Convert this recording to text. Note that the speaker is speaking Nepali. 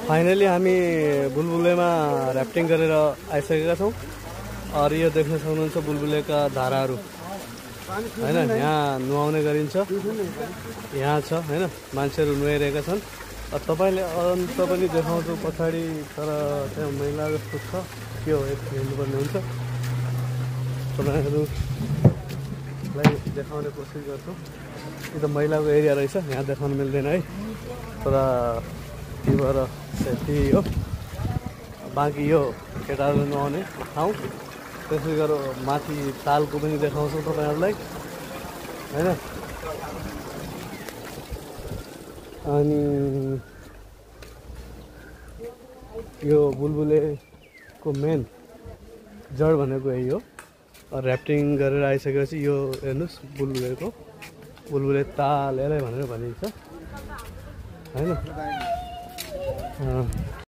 फाइनली हामी बुलबुलेमा ऱ्याफ्टिङ गरेर आइसकेका छौँ। और यो देख्न सक्नुहुन्छ बुलबुलेका धाराहरू हैन, यहाँ नुहाउने गरिन्छ, यहाँ छ हैन, मान्छेहरू नुहाइरहेका छन्। तपाईले अन्त पनि देखाउँछु पछाडि, तर त्यहाँ मैला जस्तो छ, के हो एक हेर्नुपर्ने हुन्छ। तपाईहरुलाई देखाउने कोसिस गर्छु। यो त मैलाको एरिया रहेछ, यहाँ देखाउन मिल्दैन है, तर के भएर सेफ्टी हो। बाँकी यो केटाहरू नुहाउने ठाउँ। त्यसै गरेर माथि तालको पनि देखाउँछु तपाईहरुलाई हैन। अनि यो बुलबुलेको मेन जड भनेको यही हो। ऱ्याफ्टिङ गरेर आइसकेपछि यो हेर्नुस् बुलबुले ताल यसलाई भनेर भनिन्छ हैन।